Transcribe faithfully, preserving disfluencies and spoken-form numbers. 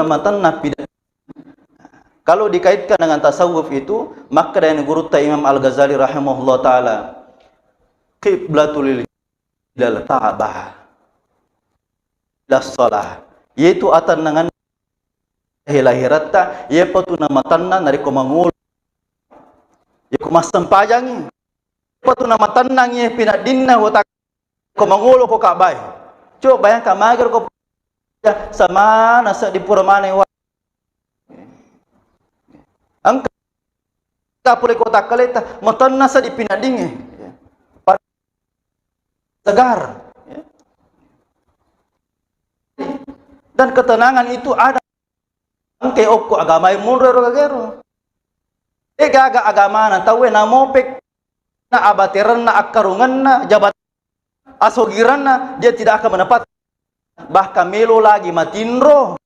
matanna pida. Kalau dikaitkan dengan tasawuf itu, makkeda gurutta Imam Al-Ghazali rahimahullah taala, qiblatul ilal Ka'bah, ila shalah, yaitu atennangan lahiratta, iyapa tu namatanna narekko mangolo, yako massempajangi, iyapa tu namatennang iye pinaddinna wota ko mangolo ko Ka'bah. Coba bayangkan, magero ko, ya, samana seddi pura maneng wa-, engka pole ko takkaleta, matanna seddi pinaddingnge. Segar. Dan ketenangan itu ada. Engka okko agamae monro ero gagero. E gaga agamana tauwe namopek na abaterenna, akkarungenna, jabat-, asogiranna, dia tidak akan menepati. Bahkan melo lagi matinro.